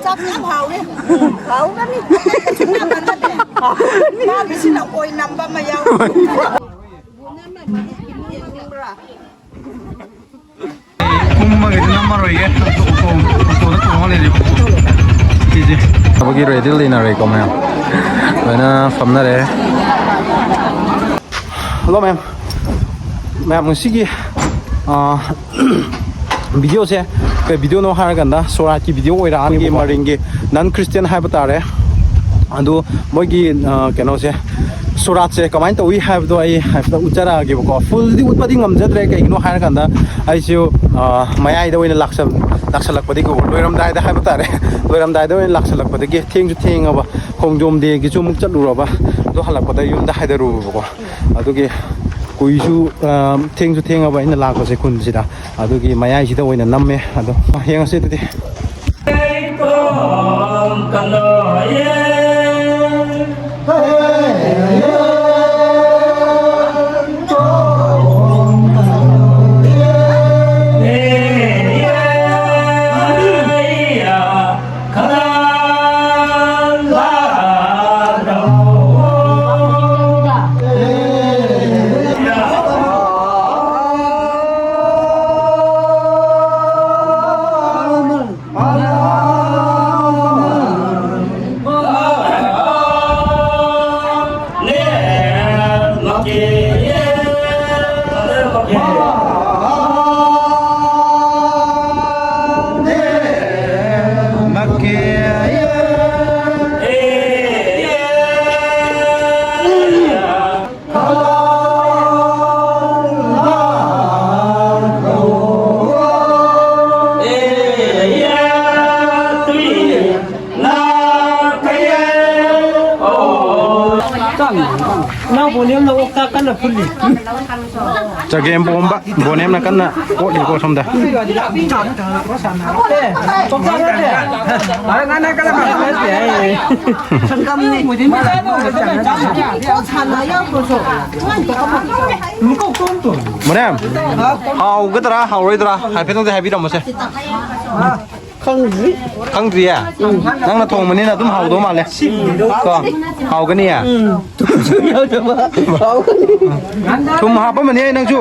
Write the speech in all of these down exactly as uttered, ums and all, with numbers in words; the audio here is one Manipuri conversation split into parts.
ꯆꯥꯛ ꯌꯥꯝ ꯍꯥꯎꯔꯦ꯫ ꯍꯥꯎꯔꯅꯤ꯫ ꯃꯥꯒꯤꯁꯤꯅ ꯑꯣꯏꯅꯝꯕ ꯑꯃ ꯌꯥꯎꯔꯦ꯫ ꯀꯨꯝꯕꯒꯤꯗꯤ ꯅꯝꯃꯔꯣꯏꯒꯦ꯫ ꯑꯣꯇꯣ, ꯑꯣꯇꯣꯗ ꯇꯣꯡꯉ ꯂꯩꯔꯦꯕ꯫ ꯁꯤꯁꯦ꯫ ꯊꯕꯛꯀꯤ ꯔꯦꯗꯤ ꯂꯩꯅꯔꯦꯀꯣ ꯃꯌꯥꯝ꯫ ꯂꯣꯏꯅ ꯐꯝꯅꯔꯦ꯫ ꯍꯜꯂꯣ ꯃꯌꯥꯝ꯫ ꯃꯌꯥꯝ ꯉꯁꯤꯒꯤ, ꯑꯥ, ꯚꯤꯗꯤꯑꯣꯁꯦ ꯀꯩ ꯚꯤꯗꯤꯑꯣꯅꯣ ꯍꯥꯏꯔꯀꯥꯟꯗ ꯁꯣꯔꯥꯠꯀꯤ ꯚꯤꯗꯤꯑꯣ ꯑꯣꯏꯔꯛꯑꯅꯤ꯫ ꯃꯔꯤꯡꯒꯤ ꯅꯟ ꯈ꯭ꯔꯤꯁꯇꯤꯌꯟ ꯍꯥꯏꯕ ꯇꯥꯔꯦ꯫ ꯑꯗꯨ ꯃꯣꯏꯒꯤ, ꯑ, ꯀꯩꯅꯣꯁꯦ, ꯁꯣꯔꯥꯠꯁꯦ ꯀꯃꯥꯏꯅ ꯇꯧꯏ ꯍꯥꯏꯕꯗꯣ ꯑꯩ ꯍꯥꯏꯐꯦꯠ ꯎꯠꯆꯔꯛꯑꯒꯦꯕꯀꯣ꯫ ꯐꯨꯜꯗꯤ ꯎꯠꯄꯗꯤ ꯉꯝꯖꯗ꯭ꯔꯦ, ꯀꯩꯒꯤꯅꯣ ꯍꯥꯏꯔꯀꯥꯟꯗ ꯑꯩꯁꯨ, ꯑ, ꯃꯌꯥꯏꯗ ꯑꯣꯏꯅ ꯂꯥꯛꯁꯜ-, ꯂꯥꯛꯁꯜꯂꯛꯄꯗꯒꯤ, ꯂꯣꯏꯔꯝꯗꯥꯏꯗ ꯍꯥꯏꯕ ꯇꯥꯔꯦ, ꯂꯣꯏꯔꯝꯗꯥꯏꯗ ꯑꯣꯏꯅ ꯂꯥꯛꯁꯜꯂꯛꯄꯗꯒꯤ ꯊꯦꯡꯁꯨ ꯊꯦꯡꯉꯕ, ꯈꯣꯡꯖꯣꯝ ꯗꯦꯒꯤꯁꯨ ꯑꯃꯨꯛ ꯆꯠꯂꯨꯔꯕ, ꯑꯗꯣ ꯍꯜꯂꯛꯄꯗ ꯌꯨꯝꯗ ꯍꯥꯏꯗꯔꯨꯔꯕꯀꯣ꯫ ꯑꯗꯨꯒꯤ ꯀꯨꯏꯁꯨ, ꯑ, ꯊꯦꯡꯁꯨ ꯊꯦꯡꯉꯕ ꯑꯩꯅ ꯂꯥꯛꯄꯁꯦ ꯈꯨꯟꯁꯤꯗ꯫ ꯑꯗꯨꯒꯤ ꯃꯌꯥꯏꯁꯤꯗ ꯑꯣꯏꯅ ꯅꯝꯃꯦ꯫ ꯑꯗꯣ ꯌꯦꯡꯉꯁꯤ ꯑꯗꯨꯗꯤ꯫ ꯅꯪ ꯕꯣꯅꯦꯝꯅ ꯑꯣꯛꯆꯥꯛ ꯀꯟꯅ ꯐꯨꯜꯂꯤ꯫ ꯆꯒꯦꯝ ꯄꯣꯝꯕ ꯕꯣꯅꯦꯝꯅ ꯀꯟꯅ ꯑꯣꯠꯂꯤꯀꯣ ꯁꯣꯝꯗ꯫ ꯑꯦ, ꯑꯣꯛꯆꯥꯛ ꯅꯠꯇꯦ꯫ ꯁꯪꯒꯝꯅꯤ꯫ ꯕꯣꯅꯦꯝ, ꯍꯥꯎꯒꯗ꯭ꯔꯥ ꯍꯥꯎꯔꯣꯏꯗ꯭ꯔꯥ ꯍꯥꯏꯐꯦꯠꯇꯪꯗꯤ ꯍꯥꯏꯕꯤꯔꯝꯃꯣꯁꯦ꯫ ꯈꯪꯗ꯭ꯔꯤ꯫ ꯈꯪꯗ꯭ꯔꯤꯌꯦ? ꯅꯪꯅ ꯊꯣꯡꯕꯅꯤꯅ ꯑꯗꯨꯝ ꯍꯥꯎꯗꯧ ꯃꯥꯜꯂꯦ꯫ ꯀꯣ? ꯍꯥꯎꯒꯅꯤꯌꯦ? ꯎꯝ꯫ ꯊꯨꯝꯁꯨ ꯌꯥꯎꯗꯕ꯫ ꯍꯥꯎꯒꯅꯤ꯫ ꯊꯨꯝ ꯍꯥꯞꯄꯝꯃꯅꯤ ꯅꯪꯁꯨ꯫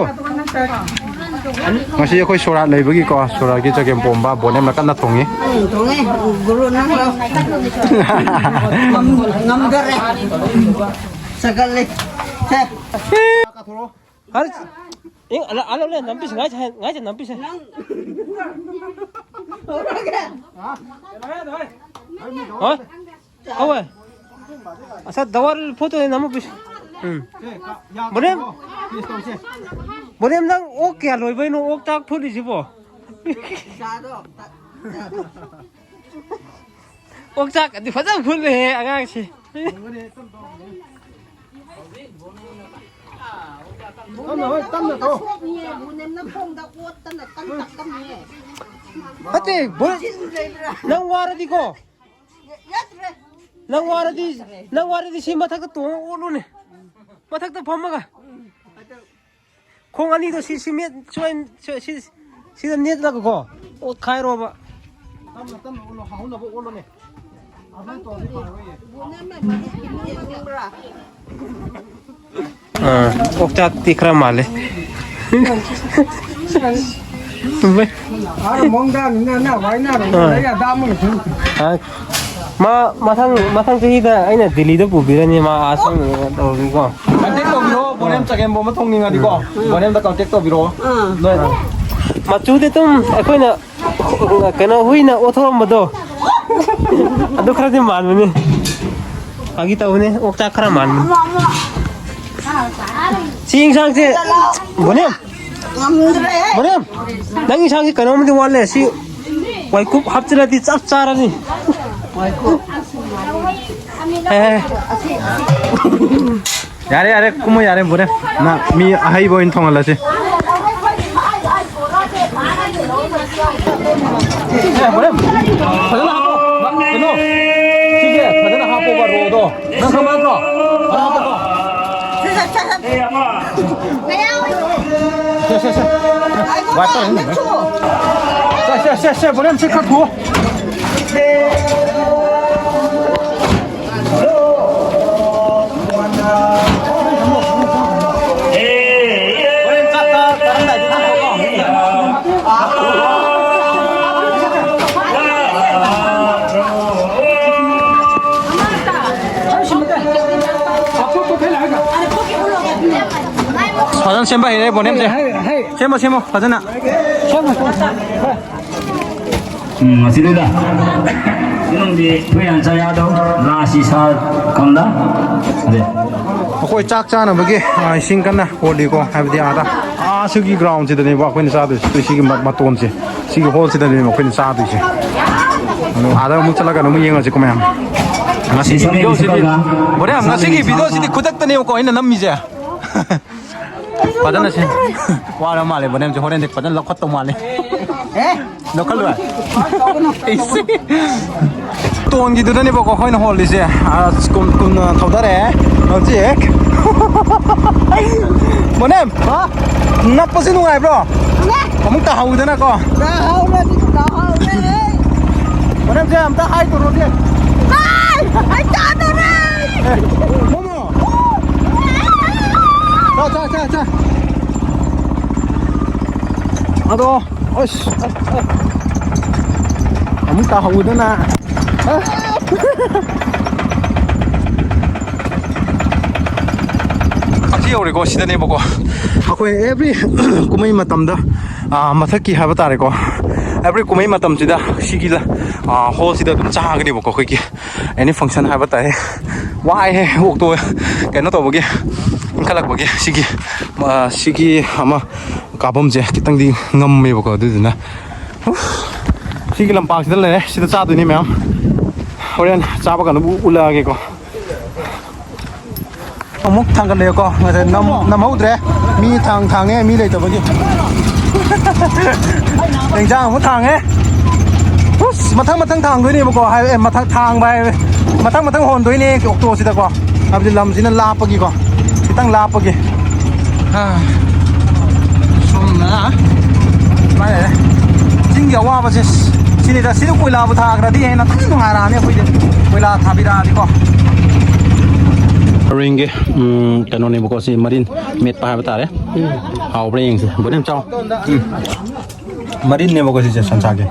ꯉꯁꯤ ꯑꯩꯈꯣꯏ ꯁꯣꯔꯥꯠ ꯂꯩꯕꯒꯤꯀꯣ, ꯁꯣꯔꯥꯠꯀꯤ ꯆꯒꯦꯝ ꯄꯣꯝꯕ ꯕꯣꯅꯦꯝꯅ ꯀꯟꯅ ꯊꯣꯡꯉꯤ꯫ ꯎꯝ, ꯊꯣꯡꯉꯦ꯫ ꯒꯨꯔꯨ ꯅꯪ ꯂꯥꯎ꯫ ꯉꯝ-, ꯉꯝꯗꯔꯦ꯫ ꯁꯒꯠꯂꯦ꯫ ꯁꯦ꯫ ꯍꯜ-, ꯏꯪ, ꯑꯂ-, ꯑꯂ-, ꯑꯂ-, ꯅꯝꯄꯤꯁꯦ, ꯉꯥꯏꯁꯦ, ꯉꯥꯏꯁꯦ, ꯅꯝꯄꯤꯁꯦ꯫ ꯅꯪ꯫ ꯍꯣꯏ? ꯑꯋꯦ꯫ ꯑꯁ, ꯗꯋꯥꯔ ꯐꯣꯇꯣ ꯅꯝꯃꯨ ꯄꯤꯁ꯫ ꯎꯝ꯫ ꯕꯣꯅꯦꯝ? ꯕꯣꯅꯦꯝ, ꯅꯪ ꯑꯣꯛ ꯀꯌꯥ ꯂꯣꯏꯕꯩꯅꯣ ꯑꯣꯛ ꯆꯥꯛ ꯐꯨꯠꯂꯤꯁꯤꯕꯣ? ꯑꯣꯛ ꯆꯥꯛ ꯑꯗꯤ ꯐꯖꯅ ꯐꯨꯠꯂꯦꯍꯦ ꯑꯉꯥꯡꯁꯤ꯫ ꯇꯞꯅ ꯍꯣꯏ, ꯇꯞꯅ ꯇꯧ꯫ ꯁꯣꯛꯅꯤꯌꯦ, ꯕꯣꯅꯦꯝꯅ ꯈꯣꯡꯗ ꯑꯣꯠꯇꯅ ꯀꯟ ꯇꯛꯀꯅꯤꯌꯦ꯫ ꯅꯠꯇꯦ, ꯕꯣ-, ꯅꯪ ꯋꯥꯔꯗꯤꯀꯣ, ꯌꯥꯗ꯭ꯔꯦ꯫ ꯅꯪ ꯋꯥꯔꯗꯤ, ꯅꯪ ꯋꯥꯔꯗꯤ ꯁꯤ ꯃꯊꯛꯇ ꯇꯣꯡꯉ ꯑꯣꯠꯂꯨꯅꯦ꯫ ꯃꯊꯛꯇ ꯐꯝꯃꯒ꯫ ꯈꯣꯡ ꯑꯅꯤꯗꯣ ꯁꯤ, ꯁꯤ ꯃꯦꯠ-, ꯁꯨꯃꯥꯏ-, ꯁꯤ, ꯁꯤ, ꯁꯤꯗ ꯅꯦꯠꯂꯒꯀꯣ, ꯑꯣꯠꯈꯥꯏꯔꯣꯕ꯫ ꯇꯞꯅ, ꯇꯞꯅ ꯑꯣꯠꯂꯣ, ꯍꯥꯎꯅꯕ ꯑꯣꯠꯂꯣꯅꯦ꯫ ꯑꯗꯨꯃꯥꯏꯅ ꯇꯧꯔꯗꯤ ꯐꯔꯣꯏꯌꯦ꯫ ꯑꯥ, ꯑꯣꯛꯆꯥꯛꯇꯤ ꯈꯔ ꯃꯥꯜꯂꯦ꯫ ꯑꯥ, ꯃꯣꯡꯗꯥꯅꯤꯅ ꯅꯪ ꯋꯥꯏꯅꯔꯣ, ꯑꯥ꯫ ꯑꯩ ꯑꯗꯥ ꯑꯃ ꯂꯩꯁꯤꯟ-, ꯑꯥ, ꯃꯥ ꯃꯊꯪ, ꯃꯊꯪ ꯆꯍꯤꯗ ꯑꯩꯅ ꯗꯤꯜꯂꯤꯗ ꯄꯨꯕꯤꯔꯅꯤ, ꯃꯥ ꯑꯥ ꯁꯣꯝꯗ ꯇꯧꯔꯒꯀꯣ꯫ ꯀꯟꯇꯦꯛ ꯇꯧꯕꯤꯔꯣ, ꯕꯣꯅꯦꯝ ꯆꯒꯦꯝ ꯄꯣꯝꯕ ꯊꯣꯡꯅꯤꯡꯉꯗꯤꯀꯣ, ꯎꯝ꯫ ꯕꯣꯅꯦꯝꯗ ꯀꯟꯇꯦꯛ ꯇꯧꯕꯤꯔꯛꯑꯣ꯫ ꯑꯥ꯫ ꯅꯣꯏ꯫ ꯃꯆꯨꯗꯤ ꯑꯗꯨꯝ ꯑꯩꯈꯣꯏꯅ ꯀꯩꯅꯣ, ꯍꯨꯏꯅ ꯑꯣꯠꯊꯣꯛꯑꯝꯕꯗꯣ, ꯑꯗꯨ ꯈꯔꯗꯤ ꯃꯥꯟꯕꯅꯤ꯫ ꯐꯥꯒꯤ ꯇꯧꯕꯅꯦ, ꯑꯣꯛꯆꯥꯛ ꯈꯔ ꯃꯥꯟꯕꯅꯤ꯫ ꯁꯤ ꯌꯦꯟꯁꯥꯡꯁꯦ, ꯕꯣꯅꯦꯝ, ꯉꯝꯗ꯭ꯔꯦ꯫ ꯕꯣꯅꯦꯝ, ꯅꯪ ꯌꯦꯟꯁꯥꯡꯁꯦ ꯀꯩꯅꯣꯝꯗꯤ ꯋꯥꯠꯂꯦ꯫ ꯁꯤ ꯋꯥꯏꯀꯨꯞ ꯍꯥꯞꯆꯤꯜꯂꯗꯤ ꯆꯞ ꯆꯥꯔꯅꯤ꯫ ꯋꯥꯏꯀꯨꯞ꯫ ꯑꯦ꯫ ꯌꯥꯔꯦ, ꯌꯥꯔꯦ, ꯀꯨꯝꯃꯣ, ꯌꯥꯔꯦ, ꯕꯣꯅꯦꯝ꯫ ꯅ ꯃꯤ ꯑꯍꯩꯕ ꯑꯣꯏꯅ ꯊꯣꯡꯍꯜꯂꯁꯤ꯫ ꯑꯦ, ꯕꯣꯅꯦꯝ, ꯐꯖꯅ ꯍꯥꯞꯄꯣ꯫ ꯀꯩꯅꯣ, ꯁꯤꯁꯦ ꯐꯖꯅ ꯍꯥꯞꯄꯣꯕ, ꯔꯣꯗꯣ꯫ ꯅꯪ ꯈꯪꯕ ꯅꯠꯇ꯭ꯔꯣ? ꯐꯖꯅ ꯍꯥꯞꯄꯣꯀꯣ꯫ ꯁꯦ, ꯁꯦ, ꯁꯦ꯫ ꯋꯥꯏ ꯇꯧꯔꯦ꯫ ꯁꯦ, ꯁꯦ, ꯁꯦ, ꯕꯣꯔꯦꯝ, ꯁꯤ ꯈꯔ ꯊꯨꯑꯣ꯫ ꯐꯖꯅ ꯁꯦꯝꯕ ꯍꯩꯔꯦ ꯕꯣꯅꯦꯝꯁꯦ꯫ ꯁꯦꯝꯃꯣ, ꯁꯦꯝꯃꯣ, ꯐꯖꯅ꯫ ꯎꯝ, ꯑꯁꯤꯗ ꯅꯪꯗꯤ ꯊꯣꯏ ꯌꯥꯝ ꯆꯥ ꯌꯥꯗꯧ, ꯂꯥꯁꯤ ꯁꯥ ꯀꯝꯗ? ꯑꯗꯦ꯫ ꯑꯩꯈꯣꯏ ꯆꯥꯛ ꯆꯥꯅꯕꯒꯤ, ꯑ, ꯏꯁꯤꯡ ꯀꯟꯅ ꯍꯣꯜꯂꯤꯀꯣ, ꯍꯥꯏꯕꯗꯤ ꯑꯥꯗ, ꯑꯥ, ꯁꯤꯒꯤ ground ꯁꯤꯗꯅꯦꯕ ꯑꯩꯈꯣꯏꯅ ꯆꯥꯗꯣꯏꯁꯦ, ꯁꯤꯒꯤ ꯃ-, ꯃꯇꯣꯟꯁꯦ, ꯁꯤꯒꯤ hall ꯁꯤꯗꯅꯦꯕ ꯑꯩꯈꯣꯏꯅ ꯆꯥꯗꯣꯏꯁꯦ꯫ ꯑꯗꯣ ꯑꯥꯗ ꯑꯃꯨꯛ ꯆꯠꯂꯒ ꯑꯃꯨꯛ ꯌꯦꯡꯉꯁꯤꯀꯣ ꯃꯌꯥꯝ꯫ ꯉꯁꯤꯒꯤ ꯂꯩꯁꯥꯕꯤ video ꯁꯤꯗꯤ, ꯃꯁꯛ ꯈꯪꯉ-, ꯕꯣꯔꯦꯝ, ꯂꯩꯁꯥꯕꯤ ꯉꯁꯤꯒꯤ ꯃꯁꯛ video ꯁꯤꯗꯤ ꯈꯪꯉ-, ꯈꯨꯗꯛꯇꯅꯦꯕꯀꯣ ꯑꯩꯅ ꯅꯝꯃꯤꯁꯦ꯫ ꯐꯖꯅ ꯁꯦꯝ-, ꯋꯥꯔ ꯃꯥꯜꯂꯦ ꯕꯣꯅꯦꯝꯁꯦ, ꯍꯣꯔꯦꯟꯗꯤ ꯐꯖꯅ ꯂꯧꯈꯠꯇꯧ ꯃꯥꯜꯂꯦ꯫ ꯑꯦ? ꯂꯧꯈꯠꯂꯣꯏ? ꯏꯁ꯫ ꯇꯣꯟꯒꯤꯗꯨꯗꯅꯦꯕꯀꯣ ꯑꯩꯈꯣꯏꯅ ꯍꯣꯜꯂꯤꯁꯦ꯫ ꯑꯁ, ꯀꯨꯝ-, ꯀꯨꯝꯅ ꯊꯧꯗꯔꯛꯑꯦ ꯍꯧꯖꯤꯛ꯫ ꯕꯣꯅꯦꯝ, ꯍꯥ? ꯅꯞꯄꯁꯤ ꯅꯨꯡꯉꯥꯏꯕ꯭ꯔꯣ? ꯅꯨꯡꯉꯥꯏ꯫ ꯑꯃꯨꯛ ꯇꯥꯍꯧꯗꯅꯀꯣ꯫ ꯇꯥꯍꯧꯔꯦ, ꯇꯥꯍꯧꯔꯦ꯫ ꯕꯣꯅꯦꯝꯁꯦ ꯑꯝꯇ hi ꯇꯧꯔꯣꯁꯦ꯫ Hi! ꯑꯩ ꯇꯥꯗꯧꯔꯦ! ꯃꯣꯃꯣ! ꯆꯥ, ꯆꯥ, ꯆꯥ, ꯆꯥ꯫ ꯑꯗꯣ, ꯑꯁ, ꯑꯁ, ꯑꯁ꯫ ꯑꯃꯨꯛ ꯇꯥꯍꯧꯗꯅ꯫ ꯑꯁ꯫ ꯑꯁꯤ ꯌꯧꯔꯦꯀꯣ, ꯁꯤꯗꯅꯦꯕꯀꯣ꯫ ꯑꯩꯈꯣꯏ every ꯀꯨꯝꯍꯩ ꯃꯇꯝꯗ, ꯑꯥ, ꯃꯊꯛꯀꯤ ꯍꯥꯏꯕ ꯇꯥꯔꯦꯀꯣ, every ꯀꯨꯝꯍꯩ ꯃꯇꯝꯁꯤꯗ ꯁꯤꯒꯤ, ꯑꯥ, hall ꯁꯤꯗ ꯑꯗꯨꯝ ꯆꯥꯒꯅꯦꯕꯀꯣ ꯑꯩꯈꯣꯏꯒꯤ꯫ Any function ꯍꯥꯏꯕ ꯇꯥꯏ꯫ ꯋꯥꯏꯍꯦ, ꯑꯣꯛꯇꯣ ꯀꯩꯅꯣ ꯇꯧꯕꯒꯤ, ꯏꯟꯈꯠꯂꯛꯄꯒꯤ꯫ ꯁꯤꯒꯤ, ꯑ, ꯁꯤꯒꯤ ꯑꯃ ꯀꯥꯐꯝꯁꯦ ꯈꯤꯇꯪꯗꯤ ꯉꯝꯃꯦꯕꯀꯣ, ꯑꯗꯨꯗꯨꯅ꯫ ꯎꯐ, ꯁꯤꯒꯤ ꯂꯝꯄꯥꯛꯁꯤꯗ ꯂꯩꯔꯦ, ꯁꯤꯗ ꯆꯥꯗꯣꯏꯅꯤ ꯃꯌꯥꯝ꯫ ꯍꯣꯔꯦꯟ ꯆꯥꯕ ꯀꯥꯟꯗ ꯎ-, ꯎꯠꯂꯛꯑꯒꯦꯀꯣ꯫ ꯑꯃꯨꯛ ꯊꯥꯡꯒꯠꯂꯦꯀꯣ꯫ ꯉꯁꯥꯏ ꯅꯝ-, ꯅꯝꯍꯧꯗ꯭ꯔꯦ꯫ ꯃꯤ ꯊꯥꯡ ꯊꯥꯡꯉꯦ, ꯃꯤ ꯂꯩꯇꯕꯒꯤ꯫ ꯏꯟꯖꯥꯡ ꯑꯃꯨꯛ ꯊꯥꯡꯉꯦ꯫ ꯎꯁ, ꯃꯊꯪ ꯃꯊꯪ ꯊꯥꯡꯗꯣꯏꯅꯦꯕꯀꯣ꯫ ꯍꯥꯏ-, ꯑꯦ, ꯃꯊꯪ ꯊꯥꯡꯕ ꯍꯥꯏ-, ꯃꯊꯪ ꯃꯊꯪ ꯍꯣꯟꯗꯣꯏꯅꯦ ꯑꯣꯛꯇꯣꯁꯤꯗꯀꯣ꯫ ꯍꯥꯏꯕꯗꯤ ꯂꯝꯁꯤꯅ ꯂꯥꯞꯄꯒꯤꯀꯣ꯫ ꯈꯤꯇꯪ ꯂꯥꯞꯄꯒꯤ꯫ ꯑꯥ, ꯁꯣꯝꯅ ꯁꯨꯃꯥꯏꯅ ꯂꯩꯔꯦ꯫ ꯆꯤꯡꯒꯤ ꯑꯋꯥꯕꯁꯦ ꯁꯤꯅꯤꯗ꯫ ꯁꯤꯗ ꯀꯣꯏꯂꯥꯕꯨ ꯊꯥꯈ꯭ꯔꯗꯤ ꯍꯦꯟꯅ ꯊꯤ ꯅꯨꯡꯉꯥꯏꯔꯛꯑꯅꯤ ꯑꯩꯈꯣꯏꯗꯤ, ꯀꯣꯏꯂꯥ ꯊꯥꯕꯤꯔꯛꯑꯗꯤꯀꯣ꯫ ꯍꯣꯔꯦꯟꯒꯤ, ꯎꯝ, ꯀꯩꯅꯣꯅꯦꯕꯀꯣ, ꯁꯤ ꯃꯔꯤꯟ ꯃꯦꯠꯄ ꯍꯥꯏꯕ ꯇꯥꯔꯦ꯫ ꯎꯝ꯫ ꯍꯥꯎꯕ꯭ꯔꯥ ꯌꯦꯡꯁꯤ꯫ ꯕꯣꯅꯤ ꯌꯥꯝ ꯆꯥꯎ꯫ ꯎꯝ꯫ ꯃꯔꯤꯟꯅꯦꯕꯀꯣ ꯁꯤꯁꯦ, ꯁꯟꯁꯥꯒꯤ꯫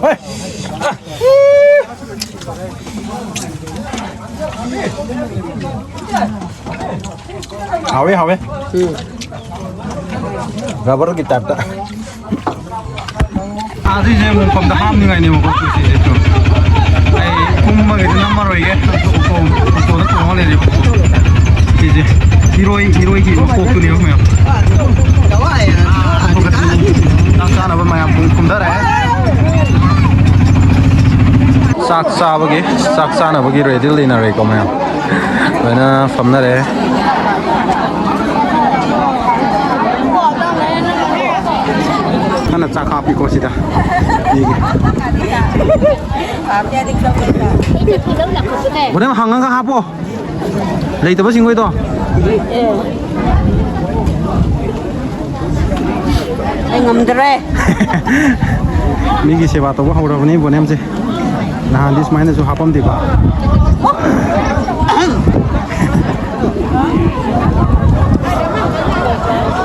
ꯍꯣꯏ꯫ ꯍꯥꯎꯋꯦ, ꯍꯥꯎꯋꯦ꯫ ꯎꯝ꯫ ꯔꯕꯔꯒꯤ ꯇꯥꯏꯞꯇ꯫ ꯑꯥ, ꯁꯤꯁꯦ ꯃꯣꯡꯐꯝꯗ ꯍꯥꯞꯅꯤꯡꯉꯥꯏꯅꯦꯕꯀꯣ, ꯁꯤꯁꯦ꯫ ꯑꯩ ꯀꯨꯝꯃꯒꯗꯤ ꯅꯝꯃꯔꯣꯏꯒꯦ꯫ ꯑꯣꯇꯣ, ꯑꯣꯇꯣꯗ ꯇꯣꯡꯉ ꯂꯩꯔꯦꯕ꯫ ꯁꯤꯁꯦ ꯏꯔꯣꯏ, ꯏꯔꯣꯏꯒꯤ ꯃꯀꯣꯛꯇꯨꯅꯦꯕ ꯃꯌꯥꯝ꯫ ꯆꯥꯛ ꯆꯥꯅꯕ ꯃꯌꯥꯝ ꯀꯨꯝꯊꯔꯛꯑꯦ꯫ ꯆꯥꯛ ꯆꯥꯕꯒꯤ, ꯆꯥꯛ ꯆꯥꯅꯕꯒꯤ ꯔꯦꯗꯤ ꯂꯩꯅꯔꯦꯀꯣ ꯃꯌꯥꯝ꯫ ꯂꯣꯏꯅ ꯐꯝꯅꯔꯦ꯫ ꯅꯪꯅ ꯆꯥꯛ ꯍꯥꯞꯄꯤꯀꯣ ꯁꯤꯗ꯫ ꯃꯤꯒꯤ꯫ ꯍꯣꯔꯦꯟ ꯍꯪꯉꯒ ꯍꯥꯞꯄꯣ꯫ ꯂꯩꯇꯕꯁꯤꯡꯈꯣꯏꯗꯣ꯫ ꯑꯩ ꯉꯝꯗ꯭ꯔꯦ꯫ ꯃꯤꯒꯤ ꯁꯦꯕꯥ ꯇꯧꯕ ꯍꯧꯔꯕꯅꯤ ꯕꯣꯅꯦꯝꯁꯦ꯫ ꯅꯍꯥꯟꯗꯤ ꯁꯨꯃꯥꯏꯅꯁꯨ ꯍꯥꯞꯄꯝꯗꯦꯕ꯫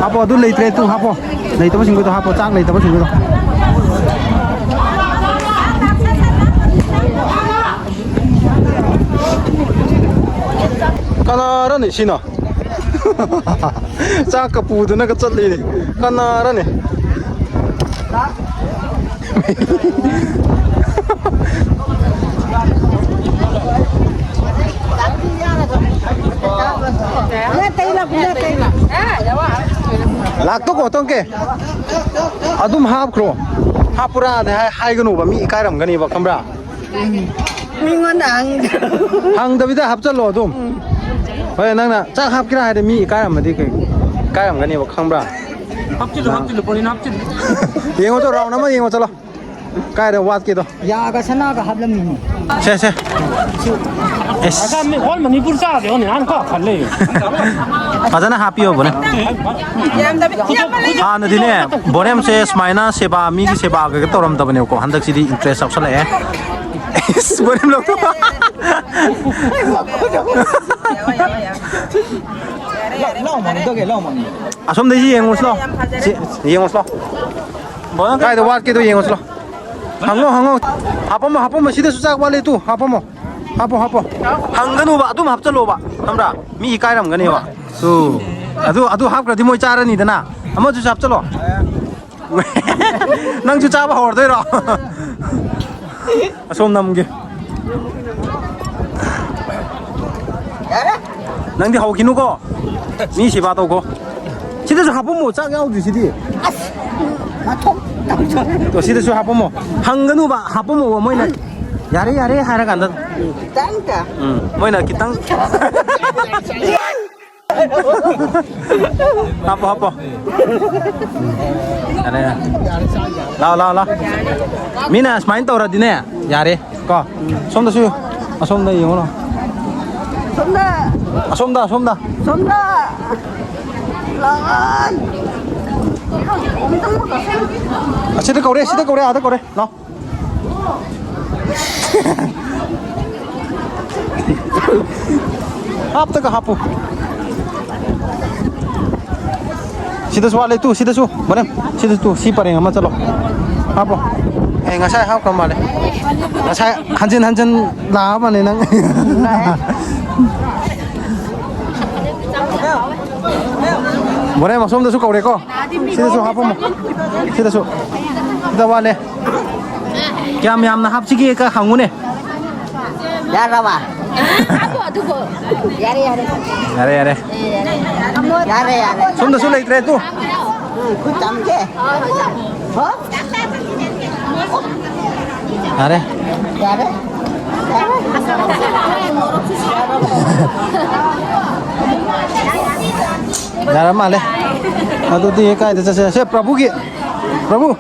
ꯍꯥꯞꯄꯣ, ꯑꯗꯨ ꯂꯩꯇ꯭ꯔꯦ, ꯇꯨ ꯍꯥꯞꯄꯣ꯫ ꯂꯩꯇꯕꯁꯤꯡꯗꯨꯗ ꯍꯥꯞꯄꯣ, ꯆꯥꯛ ꯂꯩꯇꯕꯁꯤꯡꯗꯨꯗ꯫ ꯀꯅꯥꯔꯅꯦ ꯁꯤꯅ? ꯆꯥꯛꯀ ꯄꯨꯗꯅꯒ ꯆꯠꯂꯤꯅꯦ꯫ ꯀꯅꯥꯔꯅꯦ? ꯂꯥꯛꯇꯣ ꯀꯣ ꯇꯣꯡꯀꯦ꯫ ꯑꯗꯨꯝ ꯍꯥꯞꯈ꯭ꯔꯣ꯫ ꯍꯥꯞꯄꯨꯔꯥꯅꯦ ꯍꯥꯏ-, ꯍꯥꯏꯒꯅꯨꯕ, ꯃꯤ ꯏꯀꯥꯏꯔꯝꯒꯅꯦꯕ, ꯈꯪꯕ꯭ꯔꯥ? ꯃꯤꯉꯣꯟꯗ ꯍꯪꯗ꯭ꯔꯣ? ꯍꯪꯗꯕꯤꯗ ꯍꯥꯞꯆꯜꯂꯣ ꯑꯗꯨꯝ꯫ ꯍꯣꯏ, ꯅꯪꯅ ꯆꯥꯛ ꯍꯥꯞꯀꯦꯔꯥ ꯍꯥꯏꯗꯤ ꯃꯤ ꯏꯀꯥꯏꯔꯝꯃꯗꯤ ꯀꯩ, ꯏꯀꯥꯏꯔꯝꯒꯅꯦꯕ, ꯈꯪꯕ꯭ꯔꯥ? ꯍꯥꯞꯆꯤꯜꯂꯨ, ꯍꯥꯞꯆꯤꯜꯂꯨ, ꯄꯣꯔꯤꯅ ꯍꯥꯞꯆꯤꯜꯂꯨ꯫ ꯌꯦꯡꯉꯣ ꯆꯣ, ꯔꯥꯎꯟ ꯑꯃ ꯌꯦꯡꯉꯣ ꯆꯠꯂꯣ꯫ ꯀꯥꯏꯗ ꯋꯥꯠꯀꯦꯗꯣ? ꯌꯥꯒ ꯁꯅꯥꯒ ꯍꯥꯞꯂꯝꯃꯤꯅꯤ꯫ ꯁꯦ ꯁꯦ꯫ ꯑꯦꯁ꯫ ꯑꯣꯜ ꯃꯅꯤꯄꯨꯔ ꯆꯥꯔꯗꯤ ꯍꯣꯅꯤ ꯅꯍꯥꯟ ꯀꯣ ꯈꯜꯂꯦ꯫ ꯐꯖꯅ ꯍꯥꯞꯄꯤꯌꯣꯕꯅꯦ꯫ ꯍꯥꯟꯅꯗꯤꯅꯦ, ꯕꯣꯔꯦꯝꯁꯦ ꯁꯨꯃꯥꯏꯅ ꯁꯦꯕꯥ, ꯃꯤꯒꯤ ꯁꯦꯕꯥ ꯀꯩꯀꯥ ꯇꯧꯔꯝꯗꯕꯅꯦꯕꯀꯣ꯫ ꯍꯟꯗꯛꯁꯤꯗꯤ ꯏꯟꯇꯔꯦꯁ ꯌꯥꯎꯁꯜꯂꯛꯑꯦ꯫ ꯏꯁ, ꯕꯣꯔꯦꯝ ꯂꯧꯊꯣꯛ꯫ ꯂꯥꯎ ꯃꯥꯅꯤ ꯇꯧꯒꯦ ꯂꯥꯎ ꯃꯥꯅꯤ꯫ ꯑꯁꯣꯝꯗꯩꯁꯤ ꯌꯦꯡꯉꯨꯁꯤ ꯂꯥꯎ꯫ ꯁꯤ ꯌꯦꯡꯉꯨꯁꯤ ꯂꯥꯎ꯫ ꯀꯥꯏꯗ ꯋꯥꯠꯀꯦꯗꯣ ꯌꯦꯡꯉꯨꯁꯤ ꯂꯥꯎ꯫ ꯍꯪꯉꯣ ꯍꯪꯉꯣ꯫ ꯍꯥꯄꯝꯃꯣ ꯍꯥꯄꯝꯃꯣ꯫ ꯁꯤꯗꯁꯨ ꯆꯥꯛ ꯋꯥꯠꯂꯤ ꯇꯨ꯫ ꯍꯥꯄꯝꯃꯣ꯫ ꯍꯥꯄꯣ ꯍꯥꯄꯣ꯫ ꯍꯪꯒꯅꯨꯕ, ꯑꯗꯨꯝ ꯍꯥꯞꯆꯜꯂꯣꯕ꯫ ꯈꯪꯕ꯭ꯔꯥ? ꯃꯤ ꯏꯀꯥꯏꯔꯝꯒꯅꯦꯕ꯫ ꯇꯨ꯫ ꯑꯗꯨ ꯑꯗꯨ ꯍꯥꯞꯈ꯭ꯔꯗꯤ ꯃꯣꯏ ꯆꯥꯔꯅꯤꯗꯅ꯫ ꯑꯃꯗꯨꯁꯨ ꯍꯥꯞꯆꯜꯂꯣ꯫ ꯅꯪꯁꯨ ꯆꯥꯕ ꯍꯧꯔꯗꯣꯏꯔꯣ? ꯑꯁꯣꯝ ꯅꯝꯒꯦ꯫ ꯅꯪꯗꯤ ꯍꯧꯈꯤꯅꯨꯀꯣ꯫ ꯃꯤ ꯁꯦꯕꯥ ꯇꯧꯀꯣ꯫ ꯁꯤꯗꯁꯨ ꯍꯥꯄꯝꯃꯣ, ꯆꯥꯛ ꯌꯥꯎꯗ꯭ꯔꯤꯁꯤꯗꯤ꯫ ꯇꯣ, ꯁꯤꯗꯁꯨ ꯍꯥꯄꯝꯃꯣ꯫ ꯍꯪꯒꯅꯨꯕ, ꯍꯥꯄꯝꯃꯣꯕ ꯃꯣꯏꯅ꯫ ꯌꯥꯔꯦ ꯌꯥꯔꯦ ꯍꯥꯏꯔ ꯀꯥꯟꯗ꯫ ꯎꯝ, ꯃꯣꯏꯅ ꯈꯤꯇꯪ꯫ ꯍꯥꯞꯄꯣ ꯍꯥꯞꯄꯣ꯫ ꯌꯥꯔꯦ ꯌꯥꯔꯦ꯫ ꯂꯥꯛꯑꯣ ꯂꯥꯛꯑꯣ ꯂꯥꯛꯑꯣ꯫ ꯃꯤꯅ ꯁꯨꯃꯥꯏꯅ ꯇꯧꯔꯗꯤꯅꯦ, ꯌꯥꯔꯦ꯫ ꯀꯣ꯫ ꯁꯣꯝꯗꯁꯨ꯫ ꯑꯁꯣꯝꯗ ꯌꯦꯡꯉꯨ ꯂꯥꯎ꯫ ꯁꯣꯝꯗ꯫ ꯑꯁꯣꯝꯗ ꯑꯁꯣꯝꯗ꯫ ꯁꯣꯝꯗ꯫ ꯂꯥꯛꯑꯣ꯫ ꯑꯁꯤꯗ ꯀꯧꯔꯦ ꯁꯤꯗ ꯀꯧꯔꯦ ꯑꯥꯗ ꯀꯧꯔꯦ ꯂꯥꯎ꯫ ꯍꯥꯞꯇꯒ ꯍꯥꯞꯄꯨ꯫ ꯁꯤꯗꯁꯨ ꯋꯥꯠꯂꯦ ꯇꯨ, ꯁꯤꯗꯁꯨ꯫ ꯕꯣꯔꯦꯝ꯫ ꯁꯤꯗꯁꯨ ꯇꯨ, ꯁꯤ ꯄꯔꯦꯡ ꯑꯃ ꯆꯠꯂꯣ꯫ ꯍꯥꯞꯄꯣ꯫ ꯑꯦ, ꯉꯁꯥꯏ ꯍꯥꯞꯈ꯭ꯔ ꯃꯥꯜꯂꯦ꯫ ꯉꯁꯥꯏ ꯍꯟꯖꯤꯟ ꯍꯟꯖꯤꯟ ꯂꯥꯛꯑꯃꯅꯦ ꯅꯪ꯫ ꯕꯣꯔꯦꯝ ꯑꯁꯣꯝꯗꯁꯨ ꯀꯧꯔꯦꯀꯣ꯫ ꯁꯤꯗꯁꯨ ꯍꯥꯞꯄꯝꯃꯣ꯫ ꯁꯤꯗꯁꯨ꯫ ꯁꯤꯗ ꯋꯥꯠꯂꯦ꯫ ꯀꯌꯥꯝ ꯌꯥꯝꯅ ꯍꯥꯞꯁꯤꯒꯦ ꯀ ꯍꯪꯉꯨꯅꯦ꯫ ꯌꯥꯔꯕ? ꯌꯥꯔꯦ ꯌꯥꯔꯦ꯫ ꯌꯥꯔꯦ ꯌꯥꯔꯦ꯫ ꯌꯥꯔꯦ ꯌꯥꯔꯦ꯫ ꯁꯣꯝꯗꯁꯨ ꯂꯩꯇ꯭ꯔꯦ ꯇꯨ꯫ ꯎꯝ, ꯈꯨꯠ ꯆꯥꯝꯒꯦ꯫ ꯍꯣ? ꯌꯥꯔꯦ꯫ ꯌꯥꯔꯦ꯫ ꯌꯥꯔ ꯃꯥꯜꯂꯦ꯫ ꯑꯗꯨꯗꯤ ꯀꯥꯏꯗ ꯆꯠꯁꯦ? ꯁꯦ ꯄ꯭ꯔꯚꯨꯒꯤ꯫ ꯄ꯭ꯔꯚꯨ,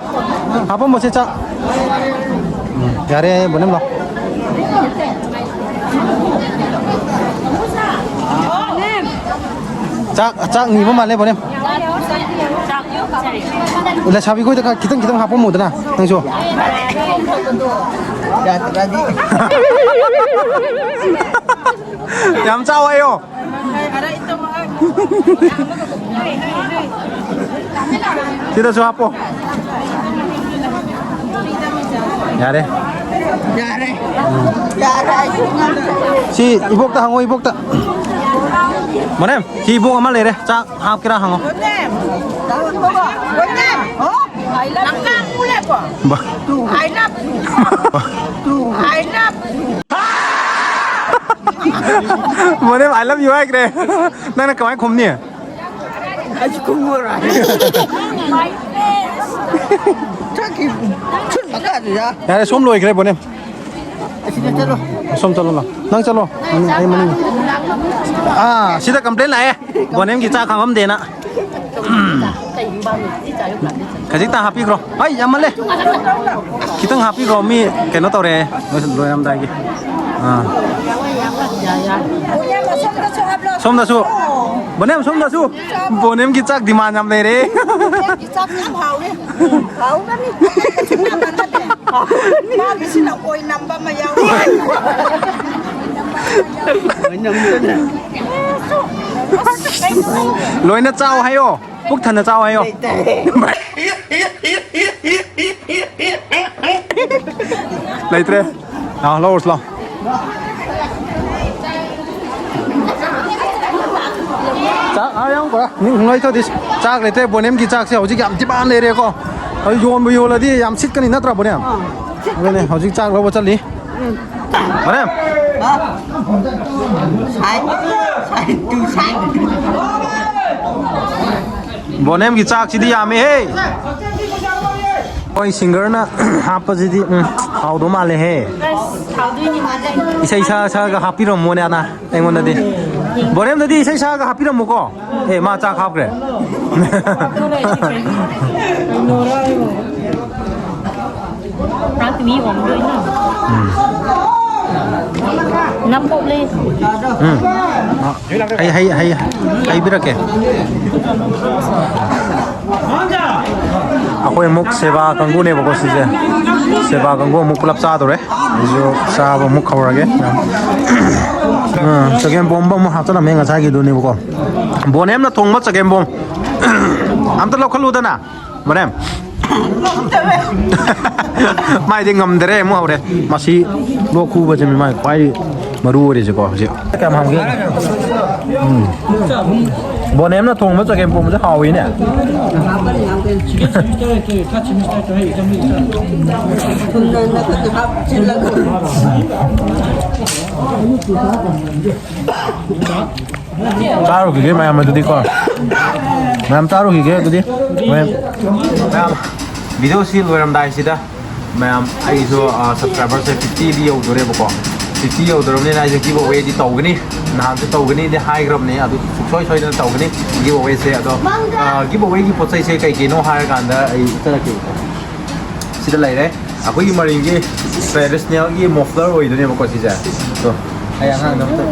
ꯍꯥꯄꯝꯃꯣꯁꯦ ꯆꯥꯛ꯫ ꯎꯝ, ꯌꯥꯔꯦ, ꯕꯣꯅꯦꯝ ꯂꯥꯎ꯫ ꯆꯥꯛ, ꯆꯥꯛ ꯅꯤꯕ ꯃꯥꯜꯂꯦ, ꯕꯣꯅꯦꯝ꯫ ꯂꯩꯁꯥꯕꯤ ꯈꯣꯏꯗ ꯈꯔ ꯈꯤꯇꯪ ꯈꯤꯇꯪ ꯍꯥꯞꯄꯝꯃꯨꯗꯅ, ꯅꯪꯁꯨ꯫ ꯌꯥꯗ꯭ꯔꯗꯤ꯫ ꯌꯥꯝ ꯆꯥꯎ ꯍꯥꯏꯌꯣ꯫ ꯁꯤꯗꯁꯨ ꯍꯥꯞꯄꯣ꯫ ꯌꯥꯔꯦ꯫ ꯌꯥꯔꯦ꯫ ꯌꯥꯔꯦ꯫ ꯁꯤ ꯏꯕꯣꯛꯇ ꯍꯪꯉꯣ, ꯏꯕꯣꯛꯇ꯫ ꯃꯣꯅꯦꯝ, ꯁꯤ ꯏꯕꯣꯛ ꯑꯃ ꯂꯩꯔꯦ꯫ ꯆꯥꯛ ꯍꯥꯞꯀꯦꯔꯥ ꯍꯪꯉꯣ꯫ ꯕꯣꯅꯦꯝ꯫ ꯕꯣꯅꯦꯝ꯫ ꯍꯣ? ꯅꯪ ꯀꯥꯡ ꯃꯨꯜꯂꯦꯀꯣ? ꯕꯥ꯫ I love you꯫ ꯕꯥ꯫ I love you꯫ ꯃꯣꯅꯦꯝ, "I love you" ꯍꯥꯏꯈ꯭ꯔꯦ꯫ ꯅꯪꯅ ꯀꯃꯥꯏꯅ ꯈꯨꯝꯅꯤ? ꯑꯩꯁꯨ ꯈꯨꯝꯃꯔꯣꯏ꯫ ꯆꯥꯛꯀꯤ ꯁꯨꯝ ꯃꯈꯥꯗꯨꯗ꯫ ꯌꯥꯔꯦ, ꯁꯣꯝ ꯂꯣꯏꯈ꯭ꯔꯦ, ꯕꯣꯅꯦꯝ꯫ ꯑꯁꯤꯗ ꯆꯠꯂꯣ꯫ ꯁꯣꯝ ꯆꯠꯂꯣ, ꯂꯥꯎ꯫ ꯅꯪ ꯆꯠꯂꯣ꯫ ꯑꯩ, ꯑꯩ ꯃꯅꯤꯡ꯫ ꯑꯥ, ꯁꯤꯗ complain ꯂꯥꯛꯑꯦ꯫ ꯕꯣꯅꯦꯝꯒꯤ ꯆꯥꯛ ꯈꯥꯛꯑꯝꯗꯦꯅ꯫ ꯈꯖꯤꯛꯇꯪ ꯍꯥꯞꯄꯤꯈ꯭ꯔꯣ꯫ ꯑꯩ, ꯌꯥꯝꯃꯜꯂꯦ꯫ ꯈꯤꯇꯪ ꯍꯥꯞꯄꯤꯈ꯭ꯔꯣ, ꯃꯤ ꯀꯩꯅꯣ ꯇꯧꯔꯦ꯫ ꯂꯣꯏ-, ꯂꯣꯏꯔꯝꯗꯥꯏꯒꯤ꯫ ꯑꯥ꯫ ꯁꯣꯝꯗꯁꯨ꯫ ꯕꯣꯅꯦꯝ, ꯁꯣꯝꯗꯁꯨ꯫ ꯕꯣꯅꯦꯝꯒꯤ ꯆꯥꯛ demand ꯌꯥꯝ ꯂꯩꯔꯦ꯫ ꯆꯥꯛ ꯌꯥꯝ ꯍꯥꯎꯔꯦ꯫ ꯍꯥꯎꯔꯅꯤ꯫ ꯃꯥꯒꯤꯁꯤꯅ ꯑꯣꯏꯅꯝꯕ ꯑꯃ ꯌꯥꯎꯔꯦ꯫ ꯂꯣꯏꯅ ꯆꯥꯎ ꯍꯥꯏꯌꯣ꯫ ꯄꯨꯛ ꯊꯟꯅ ꯆꯥꯎ ꯍꯥꯏꯌꯣ꯫ ꯂꯩꯇ꯭ꯔꯦ꯫ ꯂꯥꯛꯑꯣ, ꯂꯧꯔꯨꯁꯤ ꯂꯥꯛꯑꯣ꯫ ꯆꯥꯛ, ꯑꯥ, ꯌꯥꯝ ꯀꯣꯔꯥ꯫ ꯅꯤꯡ ꯅꯣꯏ ꯇꯧꯗꯤ꯫ ꯆꯥꯛ ꯂꯩꯇ꯭ꯔꯦ꯫ ꯕꯣꯅꯦꯝꯒꯤ ꯆꯥꯛꯁꯦ ꯍꯧꯖꯤꯛ ꯌꯥꯝ demand ꯂꯩꯔꯦꯀꯣ꯫ ꯑꯗꯨ ꯌꯣꯟꯕ ꯌꯣꯜꯂꯗꯤ ꯌꯥꯝ ꯁꯤꯠꯀꯅꯤ ꯅꯠꯇ꯭ꯔꯥ, ꯕꯣꯅꯦꯝ? ꯑꯗꯨꯅꯦ, ꯍꯧꯖꯤꯛ ꯆꯥꯛ ꯂꯧꯕ ꯆꯠꯂꯤ꯫ ꯕꯣꯅꯦꯝ꯫ ꯁꯥꯏ, ꯁꯥꯏ, ꯇꯨ ꯁꯥꯏ꯫ ꯕꯣꯅꯦꯝꯒꯤ ꯆꯥꯛꯁꯤꯗꯤ ꯌꯥꯝꯃꯦꯍꯦ꯫ ꯑꯩꯈꯣꯏ singerꯅ ꯍꯥꯞꯄꯁꯤꯗꯤ, ꯎꯝ, ꯍꯥꯎꯗꯧ ꯃꯥꯜꯂꯦꯍꯦ꯫ ꯑꯁ, ꯍꯥꯎꯗꯣꯏꯅꯤ ꯃꯥꯜꯂꯦ꯫ ꯏꯁꯩ ꯁꯛꯑ ꯁꯛꯑꯒ ꯍꯥꯞꯄꯤꯔꯝꯃꯣꯅꯦ, ꯑꯅ ꯑꯩꯉꯣꯟꯗꯗꯤ꯫ ꯕꯣꯅꯦꯝꯗꯗꯤ ꯏꯁꯩ ꯁꯛꯑꯒ ꯍꯥꯞꯄꯤꯔꯝꯃꯨꯀꯣ꯫ ꯑꯦ, ꯃꯥ ꯆꯥꯛ ꯍꯥꯞꯈ꯭ꯔꯦ꯫ ꯉꯥꯏꯍꯥꯛꯇꯤ ꯃꯤ ꯑꯣꯟꯗꯣꯏꯅꯣ? ꯎꯝ꯫ ꯅꯞꯄꯣꯛꯂꯦ꯫ ꯎꯝ꯫ ꯑꯩ ꯍꯩ ꯍꯩ ꯍꯩꯕꯤꯔꯛꯀꯦ꯫ ꯑꯩꯈꯣꯏ ꯑꯃꯨꯛ ꯁꯦꯕꯥ ꯀꯥꯡꯕꯨꯅꯦꯕꯀꯣ ꯁꯤꯁꯦ꯫ ꯁꯦꯕꯥ ꯀꯥꯡꯕꯨ ꯑꯃꯨꯛ ꯄꯨꯂꯞ ꯆꯥꯗꯣꯔꯦ꯫ ꯑꯩꯁꯨ ꯆꯥꯕ ꯑꯃꯨꯛ ꯍꯧꯔꯒꯦ꯫ ꯎꯝ, ꯆꯒꯦꯝ ꯄꯣꯝꯕ ꯑꯃꯨꯛ ꯍꯥꯞꯆꯤꯜꯂꯝꯃꯦ ꯉꯁꯥꯏꯒꯤꯗꯨꯅꯦꯕꯀꯣ꯫ ꯕꯣꯅꯦꯝꯅ ꯊꯣꯡꯕ ꯆꯒꯦꯝ ꯄꯣꯝ꯫ ꯑꯝꯇ ꯂꯧꯈꯠꯂꯨꯗꯅ꯫ ꯃꯅꯦꯝ꯫ ꯃꯥꯏꯗꯤ ꯉꯝꯗꯔꯦ ꯑꯃꯨꯛ ꯍꯧꯔꯦ꯫ ꯃꯁꯤ ꯂꯣꯛ ꯈꯨꯕꯁꯤꯅꯤ ꯃꯥꯏ ꯈ꯭ꯋꯥꯏ ꯃꯔꯨ ꯑꯣꯏꯔꯤꯁꯦꯀꯣ ꯍꯧꯖꯤꯛ꯫ ꯀꯌꯥꯝ ꯍꯥꯎꯒꯦ? ꯎꯝ꯫ ꯕꯣꯅꯦꯝꯅ ꯊꯣꯡꯕ ꯆꯒꯦꯝ ꯄꯣꯝꯕꯁꯦ ꯍꯥꯎꯋꯤꯅꯦ꯫ ꯊꯨꯝꯅ ꯅꯈꯨꯠꯅ ꯍꯥꯞꯆꯤꯜꯂꯒ꯫ ꯆꯥꯔꯨꯈꯤꯒꯦ ꯃꯌꯥꯝ ꯑꯗꯨꯗꯤꯀꯣ꯫ ꯃꯌꯥꯝ ꯆꯥꯔꯨꯈꯤꯒꯦ ꯑꯗꯨꯗꯤ꯫ ꯃꯌꯥꯝ, ꯃꯌꯥꯝ, ꯚꯤꯗꯤꯑꯣꯁꯤ ꯂꯣꯏꯔꯝꯗꯥꯏꯁꯤꯗ ꯃꯌꯥꯝ ꯑꯩꯁꯨ, ꯑ, ꯁꯕꯁꯀ꯭ꯔꯥꯏꯕꯔꯁꯦ ꯐꯤꯐꯇꯤꯗꯤ ꯌꯧꯗꯣꯔꯦꯕꯀꯣ꯫ ꯐꯤꯐꯇꯤ ꯌꯧꯗꯣꯔꯕꯅꯤꯅ ꯑꯩꯁꯦ ꯒꯤꯚ ꯑꯋꯦꯗꯤ ꯇꯧꯒꯅꯤ꯫ ꯅꯍꯥꯟꯁꯨ ꯇꯧꯒꯅꯤꯗꯤ ꯍꯥꯏꯈ꯭ꯔꯕꯅꯤ, ꯑꯗꯨ ꯁꯨꯡꯁꯣꯏ ꯁꯣꯏꯗꯅ ꯇꯧꯒꯅꯤ ꯒꯤꯚ ꯑꯋꯦꯁꯦ꯫ ꯑꯗꯣ, ꯑ, ꯒꯤꯚ ꯑꯋꯦꯒꯤ ꯄꯣꯠ ꯆꯩꯁꯦ ꯀꯩ ꯀꯩꯅꯣ ꯍꯥꯏꯔꯀꯥꯟꯗ ꯑꯩ ꯎꯠꯆꯔꯛꯀꯦꯕꯀꯣ꯫ ꯁꯤꯗ ꯂꯩꯔꯦ ꯑꯩꯈꯣꯏꯒꯤ ꯃꯔꯤꯡꯒꯤ ꯇ꯭ꯔꯦꯗꯤꯁꯅꯦꯜꯒꯤ ꯃꯐ꯭ꯂꯔ ꯑꯣꯏꯗꯣꯏꯅꯦꯕꯀꯣ ꯁꯤꯁꯦ꯫ ꯑꯗꯣ ꯑꯩ ꯑꯉꯥꯡꯗ ꯑꯝꯇ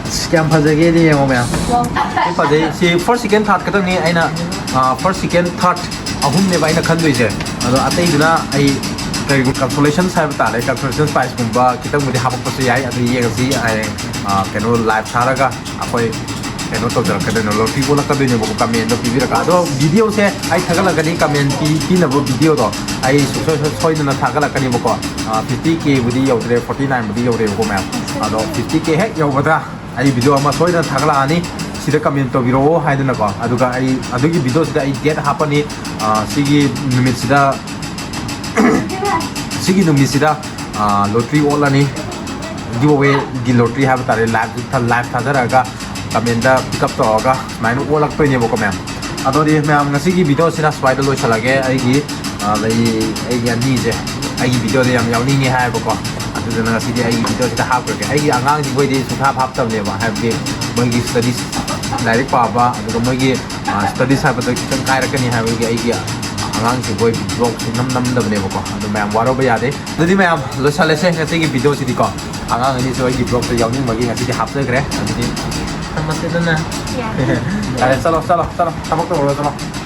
ꯑꯁ, ꯀꯌꯥꯝ ꯐꯖꯒꯦꯗꯤ ꯌꯦꯡꯉꯣ ꯃꯌꯥꯝ꯫ ꯌꯥꯝ ꯐꯖꯩ꯫ ꯁꯤ ꯐꯥꯔꯁ, ꯁꯦꯀꯦꯟ, ꯊꯥꯔꯠ ꯈꯛꯇꯪꯅꯤ ꯑꯩꯅ, ꯑ, ꯐꯥꯔꯁ, ꯁꯦꯀꯦꯟ, ꯊꯥꯔꯠ ꯑꯍꯨꯝꯅꯦꯕ ꯑꯩꯅ ꯈꯟꯗꯣꯏꯁꯦ꯫ ꯑꯗꯣ ꯑꯇꯩꯗꯨꯅ ꯑꯩ ꯀꯔꯤꯒꯨꯝꯕ ꯀꯟꯁꯣꯂꯦꯁꯟꯁ ꯍꯥꯏꯕ ꯇꯥꯔꯦ, ꯀꯟꯁꯣꯂꯦꯁꯟ ꯄ꯭ꯔꯥꯏꯖꯀꯨꯝꯕ ꯈꯤꯇꯪꯕꯨꯗꯤ ꯍꯥꯞꯄꯛꯄꯁꯨ ꯌꯥꯏ꯫ ꯑꯗꯨ ꯌꯦꯡꯉꯁꯤ ꯍꯌꯦꯡ, ꯑ, ꯀꯩꯅꯣ ꯂꯥꯏꯚ ꯊꯥꯔꯒ ꯑꯩꯈꯣꯏ ꯀꯩꯅꯣ ꯇꯧꯖꯔꯛꯀꯗꯣꯏꯅꯣ, ꯂꯣꯇ꯭ꯔꯤ ꯑꯣꯜꯂꯛꯀꯗꯣꯏꯅꯦꯕꯀꯣ, ꯀꯃꯦꯟꯗꯣ ꯄꯤꯕꯤꯔꯒ꯫ ꯑꯗꯣ ꯚꯤꯗꯤꯑꯣꯁꯦ ꯑꯩ ꯊꯥꯒꯠꯂꯛꯀꯅꯤ, ꯀꯃꯦꯟ ꯄꯤ-, ꯄꯤꯅꯕ ꯚꯤꯗꯤꯑꯣꯗꯣ ꯑꯩ ꯁꯨꯡꯁꯣꯏ ꯁꯣꯏ-, ꯁꯣꯏꯗꯅ ꯊꯥꯒꯠꯂꯛꯀꯅꯦꯕꯀꯣ꯫ ꯑ, ꯐꯤꯐꯇꯤ ꯀꯦꯕꯨꯗꯤ ꯌꯧꯗ꯭ꯔꯦ, ꯐꯣꯔꯇꯤ ꯅꯥꯏꯟꯕꯨꯗꯤ ꯌꯧꯔꯦꯕꯀꯣ ꯃꯌꯥꯝ꯫ ꯑꯗꯣ ꯐꯤꯐꯇꯤ ꯀꯦ ꯍꯦꯛ ꯌꯧꯕꯗ ꯑꯩ ꯚꯤꯗꯤꯑꯣ ꯑꯃ ꯁꯣꯏꯗꯅ ꯊꯥꯒꯠꯂꯛꯑꯅꯤ, ꯁꯤꯗ ꯀꯃꯦꯟ ꯇꯧꯕꯤꯔꯛꯑꯣ ꯍꯥꯏꯗꯅꯀꯣ꯫ ꯑꯗꯨꯒ ꯑꯩ ꯑꯗꯨꯒꯤ ꯚꯤꯗꯤꯑꯣꯁꯤꯗ ꯑꯩ ꯗꯦꯠ ꯍꯥꯞꯄꯅꯤ, ꯑ, ꯁꯤꯒꯤ ꯅꯨꯃꯤꯠꯁꯤꯗ, ꯁꯤꯒꯤ ꯅꯨꯃꯤꯠꯁꯤꯗ, ꯑ, ꯂꯣꯇ꯭ꯔꯤ ꯑꯣꯠꯂꯅꯤ, ꯒꯤꯚ ꯑꯋꯦꯒꯤ ꯂꯣꯇ꯭ꯔꯤ ꯍꯥꯏꯕ ꯇꯥꯔꯦ, ꯂꯥꯏꯚ, ꯂꯥꯏꯚ ꯊꯥꯖꯔꯛꯑꯒ ꯀꯃꯦꯟꯗ ꯄꯤꯛ ꯑꯞ ꯇꯧꯔꯒ ꯁꯨꯃꯥꯏꯅ ꯑꯣꯜꯂꯛꯇꯣꯏꯅꯦꯕꯀꯣ ꯃꯌꯥꯝ꯫ ꯑꯗꯨꯗꯤ ꯃꯌꯥꯝ ꯉꯁꯤꯒꯤ ꯚꯤꯗꯤꯑꯣꯁꯤꯅ ꯁ꯭ꯋꯥꯏꯗ ꯂꯣꯏꯁꯤꯜꯂꯒꯦ꯫ ꯑꯩꯒꯤ, ꯑ, ꯂꯩ, ꯑꯩꯒꯤ ꯑꯅꯤꯁꯦ ꯑꯩꯒꯤ ꯚꯤꯗꯤꯑꯣꯗ ꯌꯥꯝ ꯌꯥꯎꯅꯤꯡꯉꯦ ꯍꯥꯏꯌꯦꯕꯀꯣ, ꯑꯗꯨꯗꯨꯅ ꯉꯁꯤꯗꯤ ꯑꯩꯒꯤ ꯚꯤꯗꯤꯑꯣꯁꯤꯗ ꯍꯥꯞꯈ꯭ꯔꯒꯦ꯫ ꯑꯩꯒꯤ ꯑꯉꯥꯡꯁꯤꯡꯈꯣꯏꯗꯤ ꯁꯨꯡꯍꯥꯞ ꯍꯥꯞꯇꯕꯅꯦꯕ, ꯍꯥꯏꯕꯗꯤ ꯃꯣꯏꯒꯤ ꯁ꯭ꯇꯗꯤꯁ, ꯂꯥꯏꯔꯤꯛ ꯄꯥꯕ, ꯑꯗꯨꯒ ꯃꯣꯏꯒꯤ, ꯑ, ꯁ꯭ꯇꯗꯤꯁ ꯍꯥꯏꯕꯗꯣ ꯈꯤꯇꯪ ꯀꯥꯏꯔꯛꯀꯅꯤ ꯍꯥꯏꯕꯒꯤ ꯑꯩꯒꯤ ꯑꯉꯥꯡꯁꯤꯡ ꯑꯩꯈꯣꯏ ꯕ꯭ꯂꯣꯛꯁꯦ ꯅꯝ ꯅꯝꯗꯕꯅꯦꯕꯀꯣ꯫ ꯑꯗꯨ ꯃꯌꯥꯝ ꯋꯥꯔꯧꯕ ꯌꯥꯗꯦ꯫ ꯑꯗꯨꯗꯤ ꯃꯌꯥꯝ ꯂꯣꯏꯁꯜꯂꯁꯦ ꯉꯁꯤꯒꯤ ꯚꯤꯗꯤꯑꯣꯁꯤꯗꯤꯀꯣ꯫ ꯑꯉꯥꯡ ꯑꯅꯤꯁꯨ ꯑꯩꯒꯤ ꯕ꯭ꯂꯣꯛꯇ ꯌꯥꯎꯅꯤꯡꯕꯒꯤ ꯉꯁꯤꯗꯤ ꯍꯥꯞꯆꯈ꯭ꯔꯦ꯫ ꯑꯗꯨꯗꯤ ꯊꯝꯃꯁꯦꯗꯅ꯫ ꯌꯥꯔꯦ, ꯆꯠꯂꯣ, ꯆꯠꯂꯣ, ꯆꯠꯂꯣ꯫ ꯊꯕꯛ ꯇꯧꯔꯨꯔꯣ, ꯆꯠꯂꯣ꯫